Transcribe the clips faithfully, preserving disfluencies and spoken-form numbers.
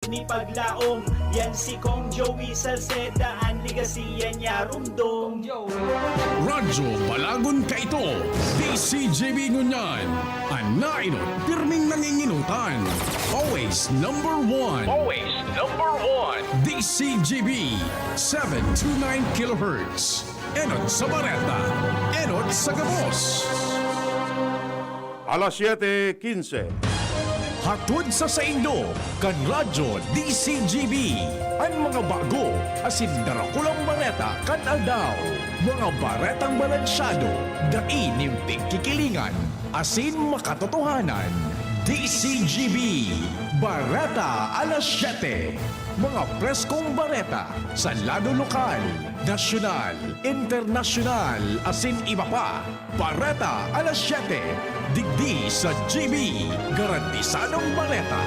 ni paglaom. Yan si Kong Joey Salceda, an legacy yan niya rumdom. Radyo Balagon kaito, D C G B ngunyan. An nainot, pirming nanginginutan. Always number one. Always number one. D C G B, seven two nine kilohertz. Enot sa bareta, enot sa gabos. Alas siyete quince. Hatod sa saindo, kan Radyo D C G B, an mga bago asin darakulang bareta kan aldaw. Mga baretang balansyado, dai nin pigkikilingan, asin makatotohanan. D C G B, Bareta Alas Siyete. Mga preskong bareta sa lado lokal, nasyonal, internasyonal, asin iba pa. Bareta Alas Siyete, digdi sa G B, garantisadong bareta.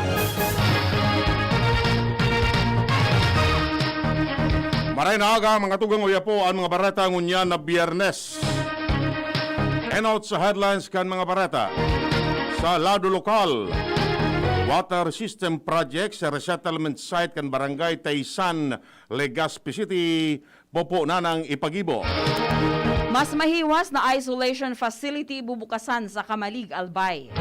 Maray na aga, mga tugang, uya po an mga bareta ngunyan na Biyernes. Enot sa headlines kan mga bareta. Sa lado lokal, water system project sa resettlement site kan Barangay Taysan, Legazpi City, popo na nang ipagibo. Mas mahiwas na isolation facility bubukasan sa Camalig, Albay.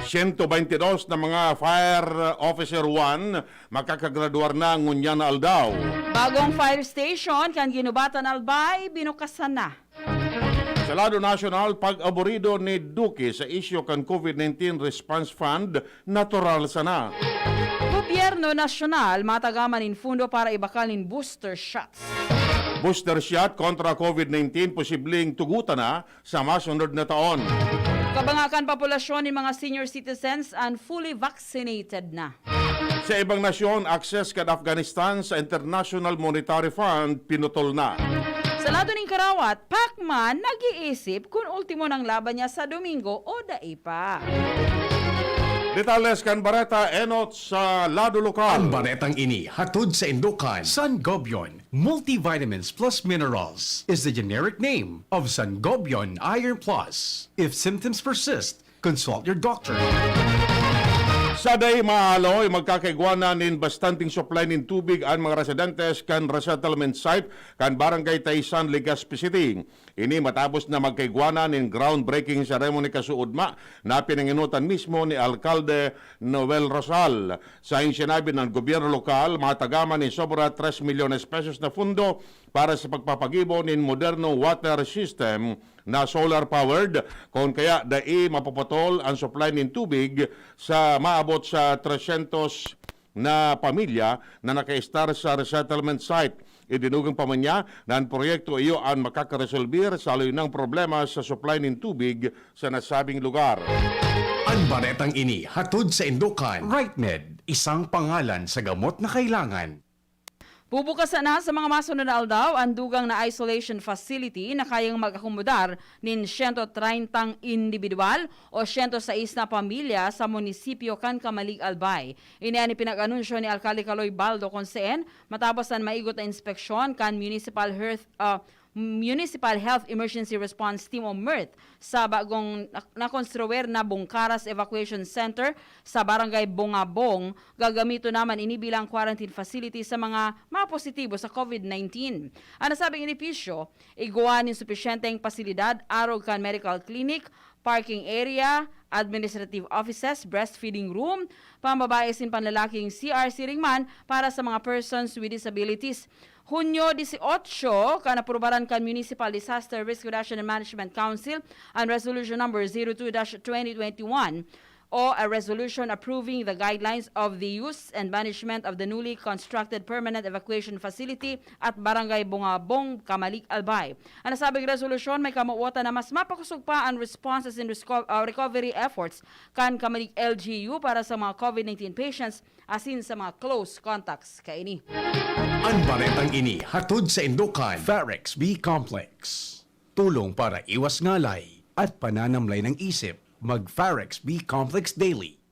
Siyento baynte dos na mga Fire Officer one makakagraduar na ngunyan na aldaw. Bagong fire station kan Ginubatan, Albay, binukasan na. Sa lado nasyonal, pag-aburido ni Duque sa isyu kan COVID nineteen Response Fund, natural sana. Gobyerno nasyonal matagaman nin fundo para ibakal nin booster shots. Booster shot kontra COVID nineteen posibleng tugutan na sa masunod na taon. Kabangakan populasyon nin mga senior citizens an fully vaccinated na. Sa ibang nasyon, access kan Afghanistan sa International Monetary Fund pinutol na. Sa lado nin karawat, Pacman nag-iisip kun ultimo nang laban niya sa Domingo o dai pa. Detalles kan bareta enot sa lado lokal. Ang baretang ini hatod sa Indokan, Sangobion, Multivitamins plus Minerals is the generic name of Sangobion Iron Plus. If symptoms persist, consult your doctor. Sa dai maaloy, magkakaigwanan nin bastanteng supply nin tubig an mga residentes kan resettlement site kan Barangay Taysan, Legazpi City. Ini matapos na magkaigwanan nin groundbreaking ceremony kasuodma na pinangenotan mismo ni Alkalde Noel Rosal. Sa sinabi ng gobyerno lokal, matagaman nin sobra tres milyones pesos na fundo para sa pagpapagibo nin modernong water system na solar-powered, kun kaya dai mapuputol ang supply nin tubig sa maabot sa tresyentos na pamilya na nakaistar sa resettlement site. Idinugang pa man niya na ang proyekto iyo an makakaresolbir sa lainang problema sa supply nin tubig sa nasabing lugar. Ang baretang ini hatod sa Indokan, Rightmed, isang pangalan sa gamot na kailangan. Bubukasan na sa mga masunod na aldaw an dugang na isolation facility na kayang mag-akomodar nin siyento treyntang indibidwal o siyento sais na pamilya sa munisipyo kan Camalig, Albay. Ini an ipinag-anunsyo ni Alkalde Kaloy Baldo Conseen matapos an maigot na inspeksyon kan Municipal Health, ah, Municipal Health Emergency Response Team o MERT sa bagong nak- nakonstruir na Bungkaras Evacuation Center sa Barangay Bongabong. Gagamiton naman ini bilang quarantine facility sa mga mapositibo sa COVID nineteen. An nasabing edipisyo, igwa nin supisyenteng pasilidad arog kan medical clinic, parking area, administrative offices, breastfeeding room, pambabae asin panlalaking C R siring man para sa mga persons with disabilities. Hunyo dieciocho, kan aprubaran kan Municipal Disaster Risk Reduction and Management Council an Resolution Number zero two dash twenty twenty-one o a resolution approving the guidelines of the use and management of the newly constructed permanent evacuation facility at Barangay Bongabong, Camalig, Albay. An nasabing resolusyon may kamowotan na mas mapakosog pa an responses and resco- uh, recovery efforts kan Camalig L G U para sa mga COVID nineteen patients asin sa mga close contacts kaini. Ang baretang ini hatod sa Indokan, Farex B Complex. Tulong para iwas ngalay at pananamlay ng isip. Mag Farex B Complex Daily.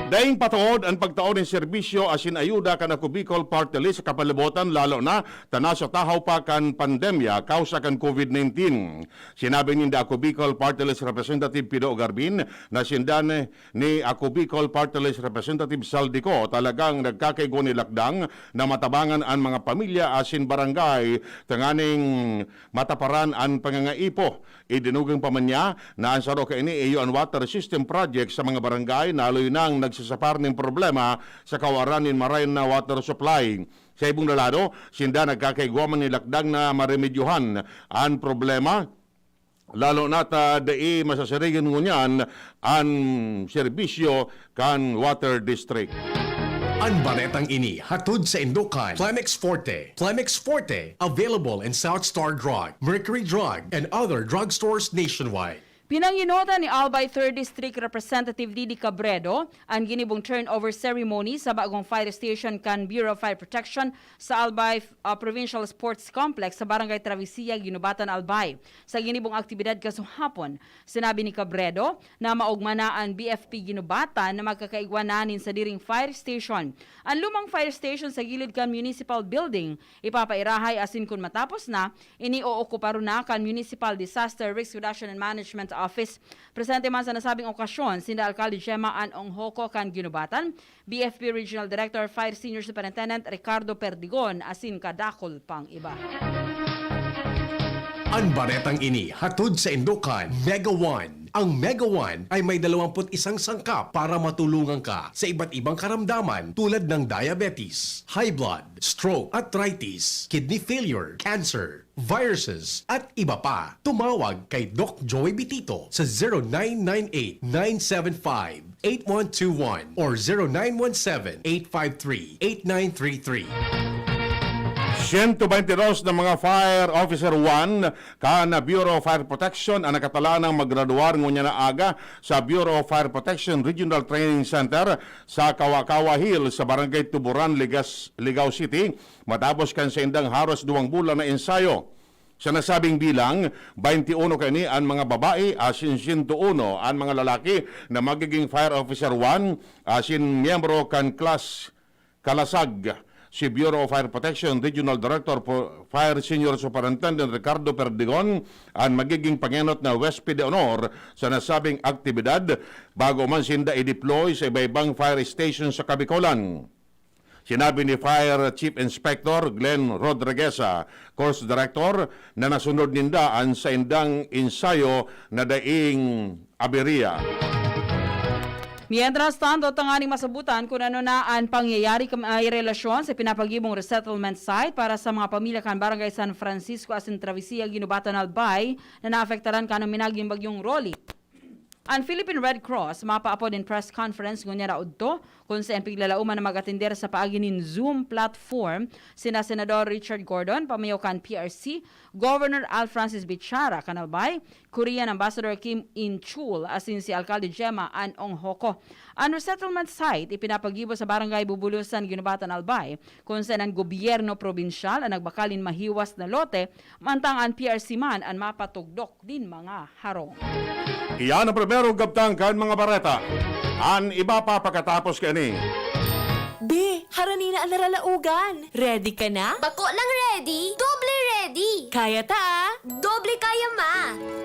Daing patood an pagtao nin serbisyo asin ayuda kan Ako Bicol Party List sa kapalibotan, lalo na ta nasa tahaw pa kan pandemya kawsa kan COVID nineteen. Sinabi ninda Ako Bicol Party List Representative Pido Garbin na sinda ni, ni Ako Bicol Party List Representative Saldico talagang nagkakaigwa ni lakdang na matabangan an mga pamilya asin barangay tanganing mataparan an pangangaipo. Idinugang pa man niya na an saro kaini iyo an water system project sa mga barangay na haloy nang nagsasapar nin problema sa kawaran nin maray na water supply. Sa ibong lalado, sinda nagkakaigwa man ni lakdang na maremedyohan an problema, lalo na ta dai masasirigan ngunyan an serbisyo kan water district. An baretang ini hatod sa indokan Plemex Forte. Plemex Forte, available in South Star Drug, Mercury Drug, and other drugstores nationwide. Pinanginotan ni Albay Third District Representative Didi Cabredo an ginibong turnover ceremony sa bagong fire station kan Bureau of Fire Protection sa Albay uh, Provincial Sports Complex sa Barangay Travisia, Guinobatan, Albay. Sa ginibong aktibidad kasuhapon, sinabi ni Cabredo na maogma na an B F P Guinobatan na magkakaigwa na nin sadiring fire station. An lumang fire station sa gilid kan Municipal Building, ipapairahay asin kun matapos na, ini ookuparon na kan Municipal Disaster Risk Reduction and Management Office. Presente man sa nasabing okasyon sinda Alkalde Gemma Ann Onghoco kan Guinobatan, B F P Regional Director Fire Senior Superintendent Ricardo Perdigon asin kadakul pang iba. An baretang ini hatod sa indokan Mega One. Ang Mega One ay may dalawampu't isang sangkap para matulungan ka sa iba't ibang karamdaman tulad ng diabetes, high blood, stroke, arthritis, kidney failure, cancer, viruses, at iba pa. Tumawag kay Doc Joy Bitito sa zero nine nine eight nine seven five eight one two one or zero nine one seven eight five three eight nine three three. Siyento baynte dos na mga Fire Officer one kan Bureau of Fire Protection ang nakatalanang maggraduar ngunyan na aga sa Bureau of Fire Protection Regional Training Center sa Kawa-Kawa Hill sa Barangay Tuburan, Ligas, Ligao City, matapos kan saindang haros duwang bulan na ensayo. Sa nasabing bilang, baynti uno kaini an mga babae asin siyento uno an mga lalaki na magiging Fire Officer one asin miyembro kan Class Kalasag. Si Bureau of Fire Protection Regional Director for Fire Senior Superintendent Ricardo Perdigon an magiging pangenot na huwesped de honor sa nasabing aktibidad bago man sinda i-deploy sa iba-ibang fire station sa Kabikolan. Sinabi ni Fire Chief Inspector Glenn Rodrigueza, Course Director, na nasunod ninda an saindang ensayo na daing aberya. Mientras tanto, tanganing masabutan kun ano na an pangyayari kan may relasyon sa pinapagibong resettlement site para sa mga pamilya kan Barangay San Francisco asin Travisia, Guinobatan, Albay na naapektaran kan minaging bagyong Rolly. An Philippine Red Cross mapaapod nin press conference ngunyan na udto, kun saen piglalauman na mag-atender sa paagi nin Zoom platform sina Senador Richard Gordon, pamayo kan P R C, Governor Al Francis Bichara kan Albay, Korean Ambassador Kim In-chul, asin si Alkalde Gemma Ann Onghoco. An resettlement site ipinapagibo sa Barangay Bubulusan, Guinobatan, Albay, kun saen an gobyerno probinsyal an nagbakal nin mahiwas na lote, mantang an P R C man an mapatugdok nin mga harong. Iyan ang primerong kabtang kan mga bareta. An iba pa pakatapos kaini. Be, harani na an naralaogan. Ready ka na? Bako lang ready, doble ready. Kaya ta, ah. Doble kaya, ma.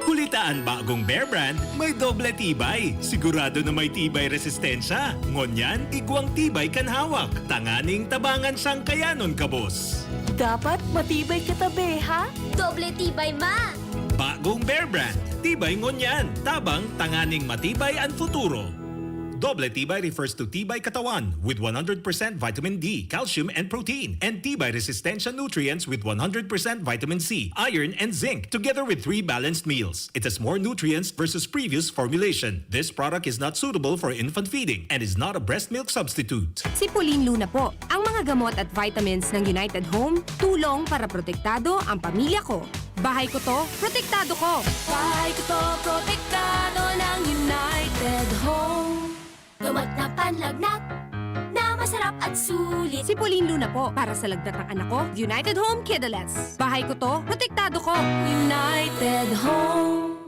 Huli ta an bagong Bear Brand, may doble tibay. Sigurado na may tibay resistensya. Ngunyan, igwang tibay kan hawak. Tanganing tabangan siyang kayanon kabos. Dapat matibay ka ta, be, ha? Doble tibay, ma. Bagong Bear Brand. Tibay ngunyan. Tabang tanganing matibay an futuro. Doble tibay refers to tibay katawan with one hundred percent vitamin D, calcium, and protein, and tibay resistensya nutrients with one hundred percent vitamin C, iron, and zinc, together with three balanced meals. It has more nutrients versus previous formulation. This product is not suitable for infant feeding and is not a breast milk substitute. Si Pauline Luna po. Ang mga gamot at vitamins ng United Home, tulong para protektado ang pamilya ko. Bahay ko to, protektado ko. Bahay ko to, protektado ng United Home. Gamot na panlagnat, na masarap at sulit. Si Pauline Luna po, para sa lagnat ng anak ko, United Home Kidalets. Bahay ko to, protektado ko. United Home.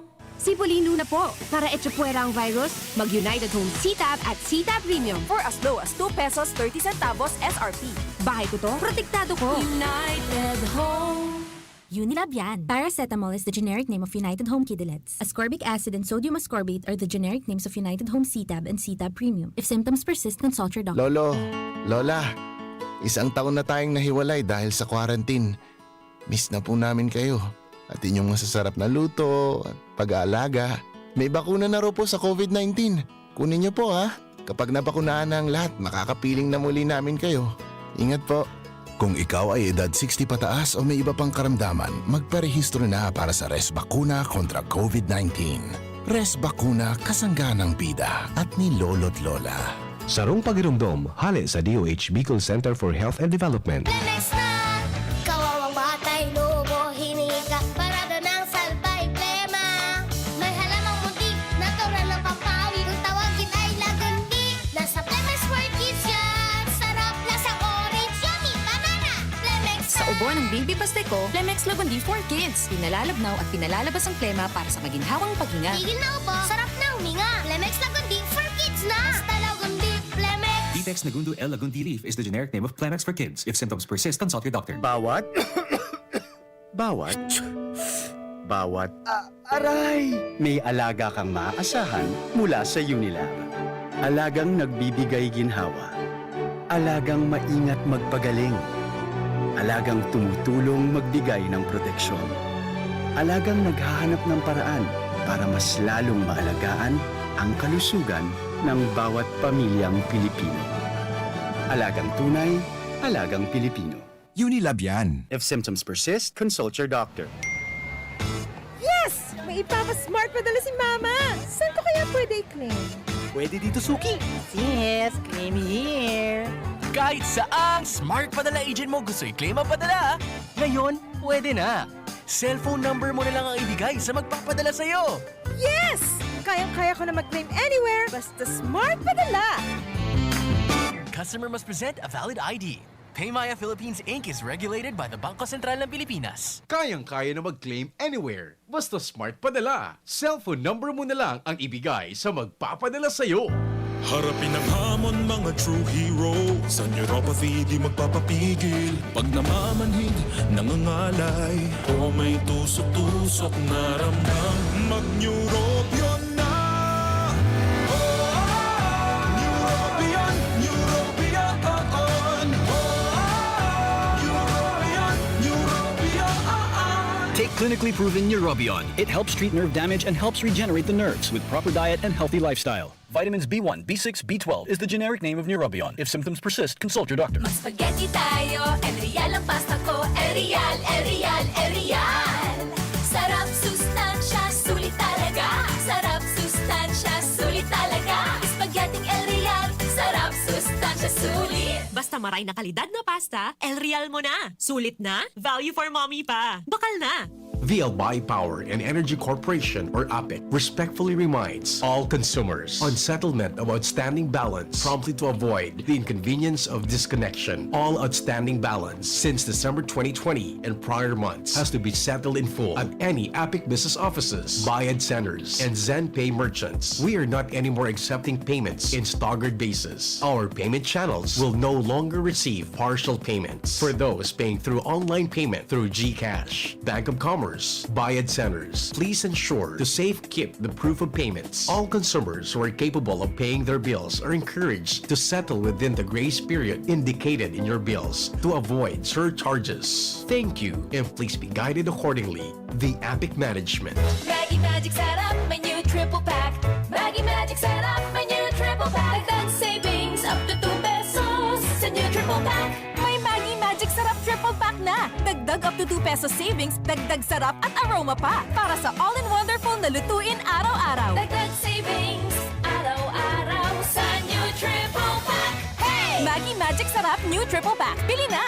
Tibolino na po! Para echapuwera ang virus, mag-United Home C-Tab at C-Tab Premium. For as low as two pesos thirty centavos S R P. Bahay ko to, protektado ko! United Home. Unilab yan. Paracetamol is the generic name of United Home Kidilets. Ascorbic acid and sodium ascorbate are the generic names of United Home C-Tab and C-Tab Premium. If symptoms persist, consult your doctor. Lolo, Lola, isang taon na tayong nahiwalay dahil sa quarantine. Miss na po namin kayo at inyong masasarap na luto at pag-aalaga. May bakuna na raw po sa COVID nineteen. Kunin niyo po ha. Kapag nabakunahan na ang lahat, makakapiling na muli namin kayo. Ingat po. Kung ikaw ay edad sixty pataas o may iba pang karamdaman, magparehistro na para sa Res Bakuna kontra COVID nineteen. Res Bakuna, kasangga ng bida at ni Lolo't Lola. Sarong pagiromdom, hale sa D O H Bicol Center for Health and Development. Lemex na! Kawawang batay, lobo, hinika, parada ng salbay, plema. May halamang muntik, natural na pampawi. Kung tawagin ay lagundi, nasa Lemex World Kids yan. Sarap, lasang orange, yummy, banana. Lemex Sa ubo ng Baby Pasteco, Lemex Lagundi for Kids. Pinalalabnaw at pinalalabas ang plema para sa maginhawang paghinga. Tigil na ubo, sarap na huminga. Lemex Lagundi for Kids na! Basta Lagundi, Lemex! Detex Nagundo L. Lagundi leaf is the generic name of Plemex for kids. If symptoms persist, consult your doctor. Bawat, bawat, bawat, ah, aray! May alaga kang maaasahan mula sa Unilab. Alagang nagbibigay ginhawa. Alagang maingat magpagaling. Alagang tumutulong magbigay ng proteksyon. Alagang naghahanap ng paraan para mas lalong maalagaan ang kalusugan ng bawat pamilyang Pilipino. Alagang tunay, alagang Pilipino. Unilab yan. If symptoms persist, consult your doctor. Yes! May ipapa-smart padala si Mama! Saan ko kaya pwede i-claim? Pwede dito, Suki. Yes, claim here. Kahit saang smart padala agent mo gusto i-claim ang padala, ngayon, pwede na. Cellphone number mo na lang ang ibigay sa magpapadala sa'yo. Yes! Kayang-kaya ko na mag-claim anywhere, basta smart padala! Customer must present a valid I D. Paymaya Philippines Inc is regulated by the Bangko Sentral ng Pilipinas. Kayang-kaya na mag-claim anywhere, basta smart padala. Cellphone number mo na lang ang ibigay sa magpapadala sa'yo. Harapin ang hamon, mga true hero. Sa neuropathy, di magpapapigil. Pag namamanhid, nangangalay, o may tusok-tusok na ramdam, mag-Neurobion na! Oh, oh, oh. Neurobion, Neurobion, oh, oh. Neurobion, Neurobion, Neurobion. Take clinically proven Neurobion. It helps treat nerve damage and helps regenerate the nerves with proper diet and healthy lifestyle. Vitamins B one, B six, B twelve is the generic name of Neurobion. If symptoms persist, consult your doctor. Mag-spaghetti tayo, El Real ang pasta ko. El Real, El Real, El Real. Sarap, sustansya, sulit talaga. Sarap, sustansya, sulit talaga. Spaghetti El Real, sarap, sustansya, sulit. Basta maray na kalidad na pasta, El Real mo na. Sulit na, value for mommy pa. Bakal na! The Albay Power and Energy Corporation, or APEC, respectfully reminds all consumers on settlement of outstanding balance promptly to avoid the inconvenience of disconnection. All outstanding balance since December twenty twenty and prior months has to be settled in full at any APEC business offices, Bayad Centers, and ZenPay merchants. We are not anymore accepting payments in staggered basis. Our payment channels will no longer receive partial payments. For those paying through online payment through GCash, Bank of Commerce, Bayad Centers, please ensure to safe keep the proof of payments. All consumers who are capable of paying their bills are encouraged to settle within the grace period indicated in your bills to avoid surcharges. Thank you, and please be guided accordingly. The APEC Management. Maggi Magic Sarap, may new triple pack. Maggi Magic Sarap, may new triple pack. Dagdag savings up to two pesos sa new triple pack. May Maggi Magic Sarap triple pack na. Dagdag up to two pesos savings, dagdag sarap at aroma pa. Para sa all-in-wonderful na lutuin araw-araw. Dagdag savings araw-araw sa new triple pack. Hey! Maggi Magic Sarap new triple pack. Bili na!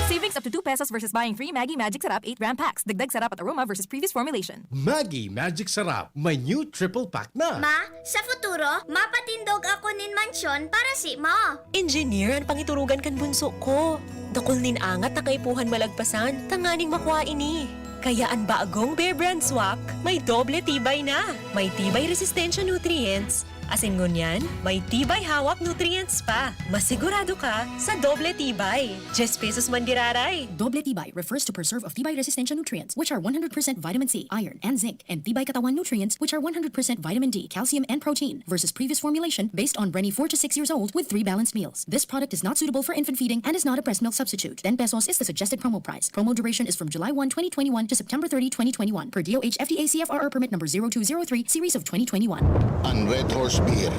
Savings up to two pesos versus buying three Maggi Magic Sarap eight gram packs. Dagdag sarap at aroma versus previous formulation. Maggi Magic Sarap, may new triple pack na. Ma, sa futuro, mapatindog ako nin mansyon para si mo. Engineer an pangiturugan kan bunso ko. Dakul nin angat na kaipuhan malagpasan, tanganing makua ini. Kaya an bagong Bear Brand Swak may doble tibay na. May tibay resistensya nutrients, asin ngunyan, may tibay hawak nutrients pa. Masigurado ka sa doble tibay. Diyes pesos man giraray. Doble tibay refers to preserve of tibay resistensya nutrients, which are one hundred percent vitamin C, iron, and zinc, and tibay katawan nutrients, which are one hundred percent vitamin D, calcium, and protein, versus previous formulation based on Brenny four to six years old with three balanced meals. This product is not suitable for infant feeding and is not a breast milk substitute. Ten pesos is the suggested promo price. Promo duration is from July one, twenty twenty-one to September thirty, twenty twenty-one, per D O H F D A C F R R permit number zero two zero three, series of twenty twenty-one. An Red Horse Beer,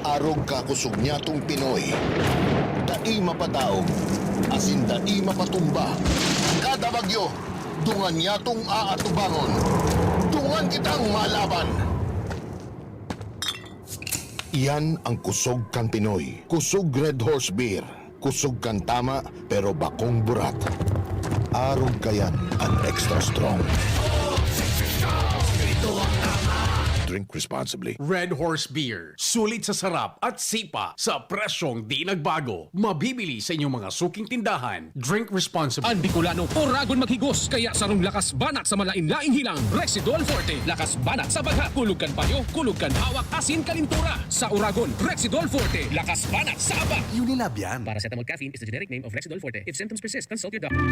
arog ka kusog nyatong Pinoy. Dai mapadaog, asin dai mapatumba. Kada bagyo, dungan nyatong aatubangon. Dungan kitang malaban. Iyan ang kusog kan Pinoy. Kusog Red Horse Beer. Kusog kan tama, pero bakong burat. Arog kayan an extra strong. Drink responsibly. Red Horse Beer. Sulit sa sarap at sipa sa presyong di nagbago. Mabibili sa inyong mga suking tindahan. Drink responsibly. An Bicolano, oragon maghigos, kaya sarong lakas banat sa malain-laing hilang. Rexidol Forte, lakas banat sa bagha, kulog kan payo, kulog kan hawak, asin kalintura. Sa oragon, Rexidol Forte, lakas banat sa abak. Unilab yan. Paracetamol caffeine is the generic name of Rexidol Forte. If symptoms persist, consult your doctor.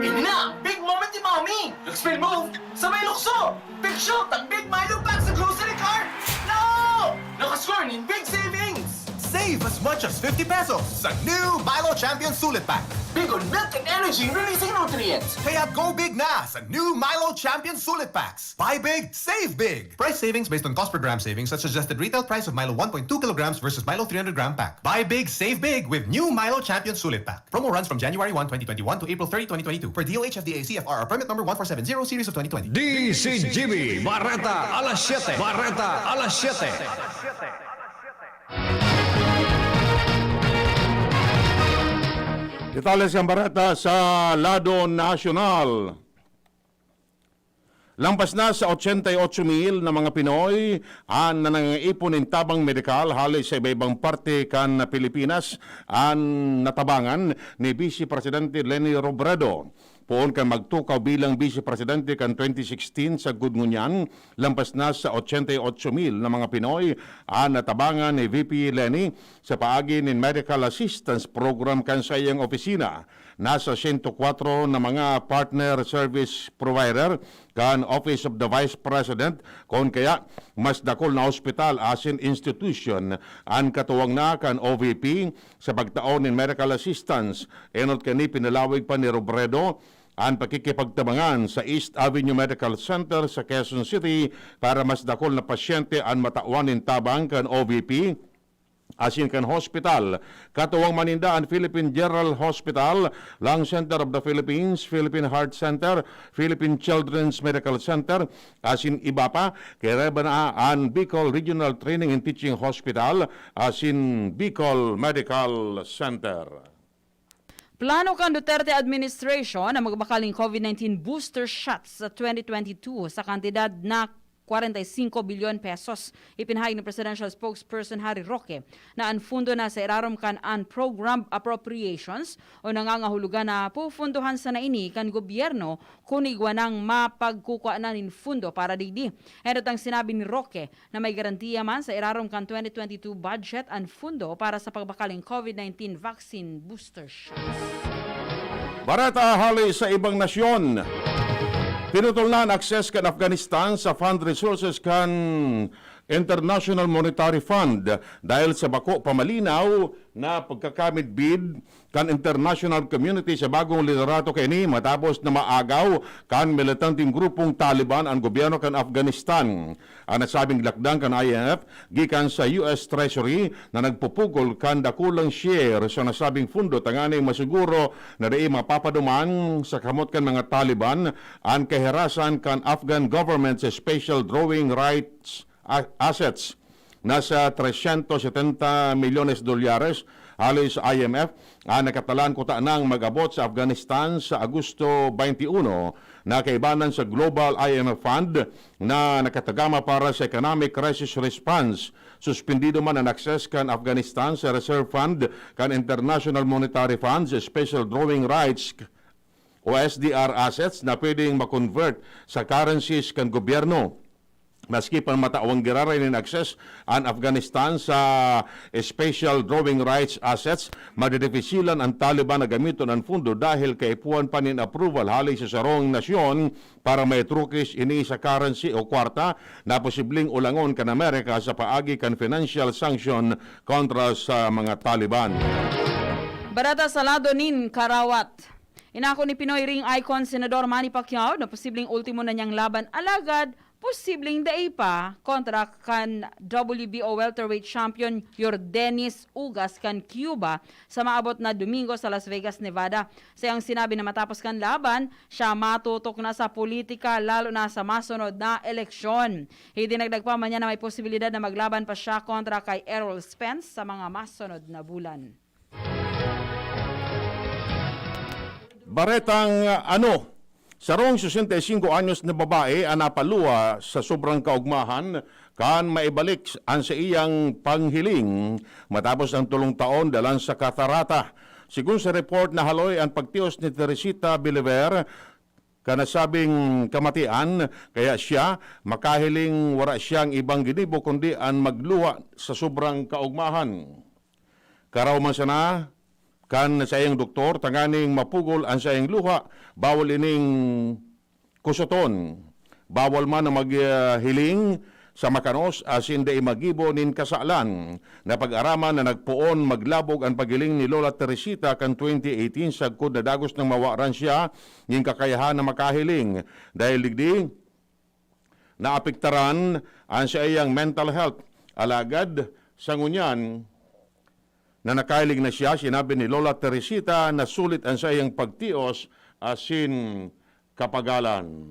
Ini na! Big moment ni Mommy! Nag-spin move! Sabay lukso! Big shot ang Big Milo Pack sa grocery cart! No! Nakascore nin big savings! Save as much as fifty pesos sa new Milo Champion Sulit Pack. Big on milk and energy releasing nutrients! Kaya go big na sa new Milo Champion Sulit Packs. Buy big, save big! Price savings based on cost per gram savings at suggested retail price of Milo one point two kilograms versus Milo three hundred gram pack. Buy big, save big with new Milo Champion Sulit Pack. Promo runs from January one, twenty twenty-one to April thirty, twenty twenty-two, per D O H F D A C F R R permit number one four seven zero series of twenty twenty. D C G B, Bareta alas siyete. Bareta alas siyete. Detalye sa bareta sa lado nasyonal. Lampas na sa ochenta y ocho mil na mga Pinoy an nangangaipon nin tabang medikal hale sa iba-ibang parte kan Pilipinas an natabangan ni Vice Presidente Leni Robredo. Poon kan magtukaw bilang Vice Presidente kan twenty sixteen, sagkod ngunyan, lampas na sa ochenta y ocho mil na mga Pinoy an natabangan ni V P Leni sa paagi nin Medical Assistance Program kan saiyang opisina. Nasa sento kwatro na mga partner service provider kan Office of the Vice President, kun kaya mas dakul na ospital asin institusyon an katuwang na kan O V P sa pagtao nin medical assistance. Enot kani, pinalawig pa ni Robredo an pakikipagtabangan sa East Avenue Medical Center sa Quezon City para mas dakul na pasyente an matawan nin tabang kan O V P asin kan hospital. Katuwang man ninda an Philippine General Hospital, Lung Center of the Philippines, Philippine Heart Center, Philippine Children's Medical Center, asin iba pa. Kairabaw na an Bicol Regional Training and Teaching Hospital, asin Bicol Medical Center. Plano kan Duterte administration na magbakal nin COVID nineteen booster shots sa twenty twenty-two sa kantidad na kwarenta y singko bilyon pesos. Ipinahayag ni Presidential Spokesperson Harry Roque na an fundo nasa irarom kan unprogrammed appropriations o nangangahulugan na pupundohan sana ini kan gobyerno kun igwa nang mapagkukua na nin fundo para digdi. Enot ang sinabi ni Roque na may garantiya man sa irarom kan twenty twenty-two budget an fundo para sa pagbakal nin COVID nineteen vaccine booster shots. Bareta hale sa ibang nasyon. Pinutol na an access kan Afghanistan sa fund resources kan International Monetary Fund dahil sa bako pa malinaw na pagkakamidbid kan international community sa bagong liderato kaini matapos na maagaw kan militanteng grupong Taliban an gobyerno kan Afghanistan. An nasabing lakdang kan I M F gikan sa U S Treasury na nagpupugol kan dakulang share sa nasabing fundo tanganing masiguro na dai mapapaduman sa kamot kan mga Taliban an kahirasan kan Afghan government sa special drawing rights a-, assets. Nasa trescientos setenta milyones dolyares hale sa I M F an nakatalaan kuta nang mag-abot sa Afghanistan sa Agosto twenty-one, na kaibanan sa Global I M F Fund na nakatagama para sa Economic Crisis Response. Suspendido man an access kan Afghanistan sa Reserve Fund kan International Monetary Fund sa special drawing rights o S D R assets na pwedeng ma-convert sa currencies kan gobyerno. Maski pa matawan giraray nin access an Afghanistan sa special drawing rights assets, madidipisilan an Taliban na gamiton an fundo dahil kaipuhan pa nin approval hali sa sarong nasyon para maitrukis ini sa currency o kwarta na posibleng ulangon kan Amerika sa paagi kan financial sanction kontra sa mga Taliban. Bareta sa lado nin karawat. Inako ni Pinoy ring icon Senador Manny Pacquiao na posibleng ultimo na niyang laban, alagad posibleng dai pa kontra kan W B O welterweight champion Yordenis Ugas kan Cuba sa maabot na Domingo sa Las Vegas, Nevada. Sa iyang sinabi na matapos kan laban, siya matutok na sa politika, lalo na sa masunod na eleksyon. Idinagdag pa man niya na may posibilidad na maglaban pa siya kontra kay Errol Spence sa mga masunod na bulan. Baretang ano, sarong sesenta y singko anyos na babae an napaluha sa sobrang kaugmahan kan maibalik an saiyang panghiling matapos ang tolong taon dalan sa katarata. Sigon sa report, nahaloy an pagtios ni Teresita Beliver kan nasabing kamatian, kaya siya makahiling wara siyang ibang ginibo kundi an magluha sa sobrang kaugmahan. Karaw man sana kan saiyang doktor tanganing mapugol an saiyang luha, bawal ining kusoton. Bawal man na maghiling sa makanos asin dai maggibo nin kasalan. Napag-araman na nagpoon maglabog an paghiling ni Lola Teresita kan twenty eighteen sagkod na dagos nang mawaran siya nin kakayahan na makahiling. Dahil digdi, naapektaran an saiyang mental health. Alagad sa ngunyan na nakahiling na siya, sinabi ni Lola Teresita na sulit an saiyang pagtios asin kapagalan.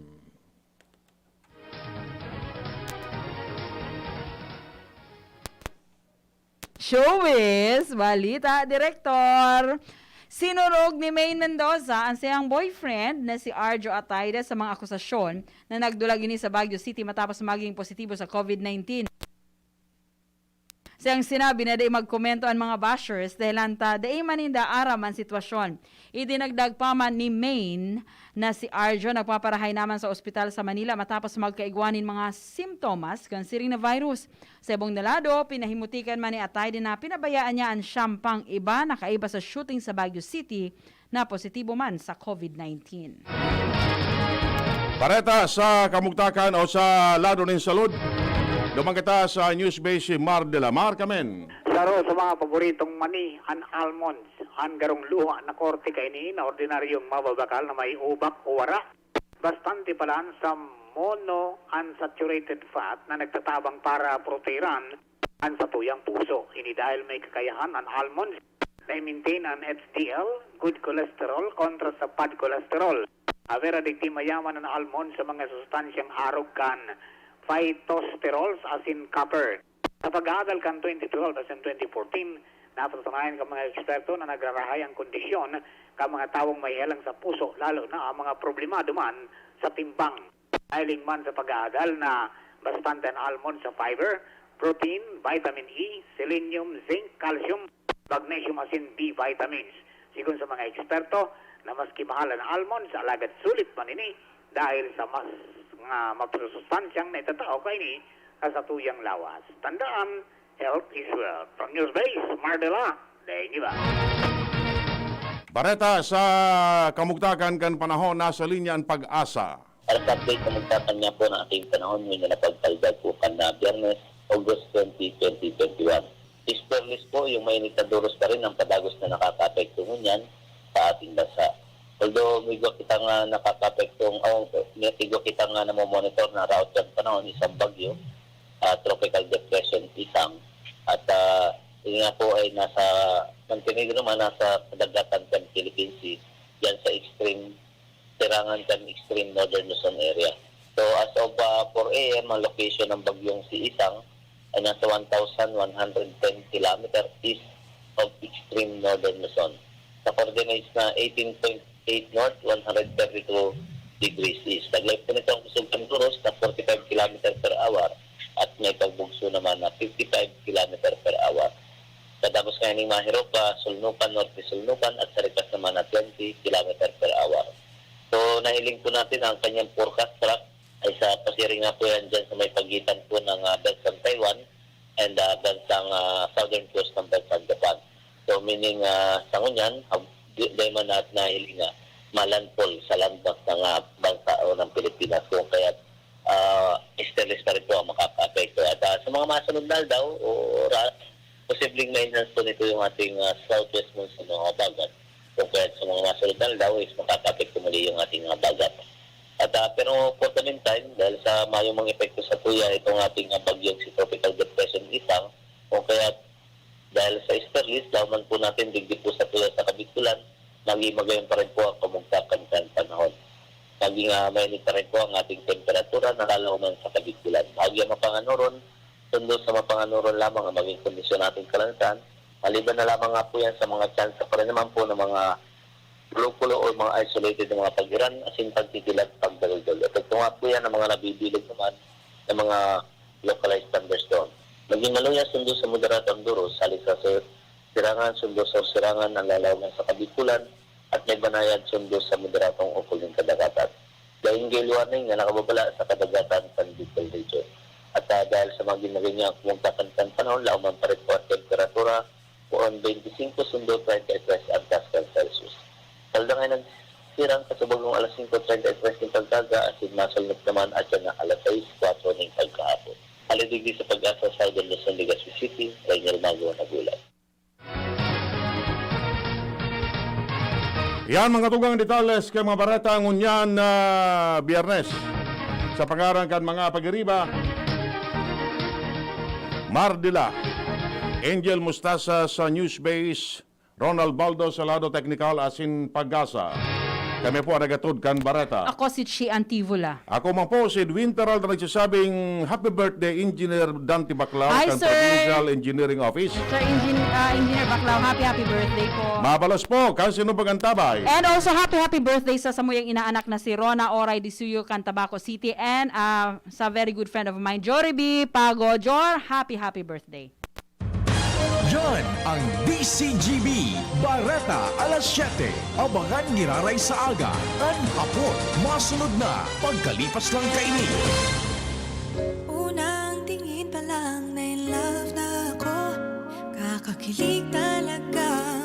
Showbiz Balita, Direktor. Sinurog ni Maine Mendoza an saiyang boyfriend na si Arjo Ataide sa mga akusasyon na nagdulag ini sa Baguio City matapos maging positibo sa COVID nineteen. Sa iyang sinabi na dai magkomento an mga bashers dahil anta dai man ninda aram an sitwasyon. Idinagdag pa man ni Maine na si Arjo nagpaparahay naman sa ospital sa Manila matapos magkaigwa nin mga simptomas kan siring na virus. Sa ibong na lado, pinahimutikan man ni Ataide na pinabayaan niya an siyam pang iba na kaiba sa shooting sa Baguio City na positibo man sa COVID nineteen. Bareta sa kamugtakan o sa lado nin salud. Duman kita sa Newsbase Mar de la Mar, kamen. Saro sa mga paboritong mani, an almonds. An garong luha na korte kaini na ordinaryong mababakal na may ubak o wara. Bastante palan sa monounsaturated fat na nagtatabang para protehiran an satuyang puso. Ini dahil may kakayahan an almonds na i-maintain an H D L, good cholesterol, kontra sa bad cholesterol. Awera digdi, mayaman an almonds sa mga sustansyang arog kan phytosterols asin copper. Sa pag-aadal kan twenty twelve asin twenty fourteen, napatunayan kan mga eksperto na nagrarahay an kondisyon kan mga tawong mahihalang sa puso, lalo na ang mga problemado man sa timbang. Nahiling man sa pag-aadal na bastante an almond sa fiber, protein, vitamin E, selenium, zinc, calcium, magnesium asin B vitamins. Sigon sa mga eksperto na maski mahal an almonds, alagad sulit man ini dahil sa mas nga masustansyang naitatao kaini sa satuyang lawas. Tandaan, health is wealth. From Newsbase, Mar de la, daing iba. Bareta sa kamugtakan kan panahon, nasa linya an PAGASA. Para sa update na magtatanya po ng ating panahon, may na napagkaldag po kan na Biyernes, August twenty, twenty twenty-one. Easterlies po yung mainit na duros pa rin ang padagos na nakakaapekto ngunyan sa ating bansa. Although may iba kita nga nakakaapekto, oh, may iba kita nga namomonitor na route ng panahon, isang bagyo, ah, Tropical Depression Isang. At ah, yun nga po ay nasa Montenegro naman, nasa kadagatan ng Philippine Sea, dyan sa extreme serangan kan extreme northern Luzon area. So as of ah, four A M, ang location ng bagyong si Isang ay nasa one thousand one hundred ten kilometer east of extreme northern Luzon. Sa coordinates na eighteen point eight north, one hundred thirty-two degrees east. Taglay po nito ang kusog kan duros na forty-five kilometer per hour at may pagbugso naman na fifty-five kilometer per hour. Sa dagos ngayon ng Mahiropa, Sulnupan, Norte Sulnupan at sa Ripas naman na twenty kilometer per hour. So, nahiling po natin ang kanyang forecast track ay sa pasiring nga po yan dyan sa may pagitan po ng, ah, bansang Taiwan and, ah, bansang, ah, southern coast ng bansang Japan. So, meaning, ah, sa ngunyan, hab-, di, di man natin nahiling nga malandfall sa landmass ng, ah, bansa o ng Pilipinas. Kung kaya, ah, easterlies pa rin po ang makakaapekto. At, ah, sa mga masunod na aldaw, o ra-, posibleng ma-enhance po nito yung ating, ah, southwest monsoon o habagat. Kung kaya sa mga masunod na aldaw is makakaapekto muli yung ating, ah, habagat. At, ah, pero for the meantime, dahil sa mayong mga epekto sa tuya, itong ating, ah, bagyong si Tropical Depression Isang, kung kaya dahil sa easterlies, laman po natin digdi po sa tuya sa Kabigulan, maging magayon pa rin po ang kamugtakan kan panahon. Maging, ah, mainit pa rin po ang ating temperatura, nalalaman sa Kabigulan. Bahagya mapanganuron, sundo sa mapanganuron lamang ang maging kondisyon natin kalansan. Maliban na lamang nga po yan sa mga tsansa pa rin naman po ng mga kulo-kulo o mga isolated na mga pag-iran, asin pagtitilag, pagdaludol. Epekto nga po yan ng mga nabibilog naman ng mga localized thunderstorm. Maging maluya sundo sa moderado ang duros, hali sa sur-, sirangan sundo sa sirangan ang lalawagan sa Kabigulan at may banayad sundo sa moderadong ukol nin kadagatan. Daing gale warning na nakababala sa kadagatan kan Bicol Region. At, ah, dahil sa mga ginaganyang kumugtakan kan panahon, lauman pa rin po ang temperatura, poon twenty-five sundo treinta y tres ang taas kan Celsius. Kaldangay nagsirang kasubagong alas singko treinta y tres nin pagkaga, asin masulnop naman at yan na alas sais kwatro nin pagkahapon. Hali digdi sa Pag-asa, Southern Luzon, Legazpi City, Rainier Mago, nag-ulat. Yan, mga tugang detalles kan mga bareta ngunyan na Biyernes. Sa pangaran kan mga pagiriba, Mardila, Angel Mustasa sa Newsbase, Ronald Baldo sa lado teknikal asin Pag-asa. Kami po ang nagatod kan bareta. Ako si Chi Antivola. Ako man po si Edwin Peralta nagsasabing, "Happy birthday, Engineer Dante Baclao, Hi, kan sir. Provincial Engineering Office." Sir Engin-, ah, Engineer Baclao, happy, happy birthday po. Mabalos po, kan sinubag ang tabay. And also, happy, happy birthday sa samuyang inaanak na si Rona Oray Disuyo, kan Tabaco City, and, ah, sa very good friend of mine, Jory B Pago. Jor, happy, happy birthday. Yan ang D C G B, Bareta, alas siyete. Abangan giraray sa aga, kan hapon. Masunod na, pagkalipas lang kaini. Unang tingin pa lang, na in love na ako. Kakakilig na